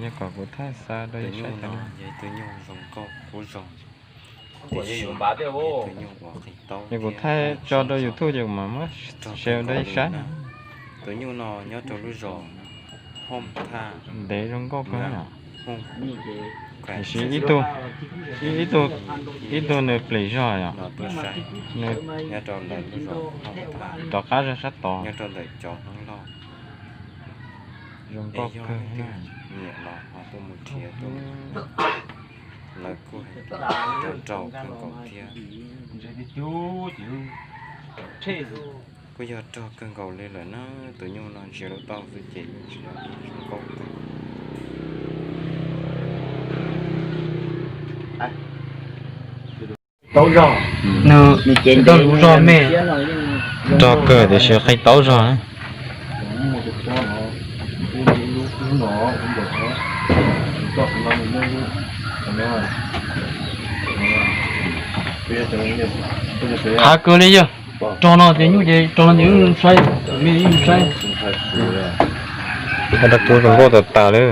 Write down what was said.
Yog kom kuv thaij xa rau ib sab no, yog ib tug nyuj zoo nkauj kub zoo, tiam sis yog tus nyuj uas qhib taub, yog kuv thaij tso rau YouTube ces kuv mam muab share rau ib sab no. Tus nyuj no nyob rau lub zos Hooj Thaj, ntev zoo nkauj kawg. Tiam sis ib tug, ib tug, ib tug nws plis zog yom, nws nyob rau lawv lub zos Hooj Thaj, rov qab zog sab tod, nyob rau ntawm cov Hmoob Lauj. Zoo nkauj kawg. Nyiam los ho tuaj mus nrhiav tuaj, lawv kuj hais tias rog raug kawg nkaus thiab. Kuj yog rog kawg nkaus li lawm na, tus nyuj no ntsia lub taub hau xwb ces yeej tsis zoo nkauj kawg. Nws nws ces ntev zog me, rog kawg tiam sis qhib taub zog na. Hav kawg li yog, rog no ces nyuj ces rog no ces wb saib, me wb saib. Dab kub zoo nkauj tas tas li.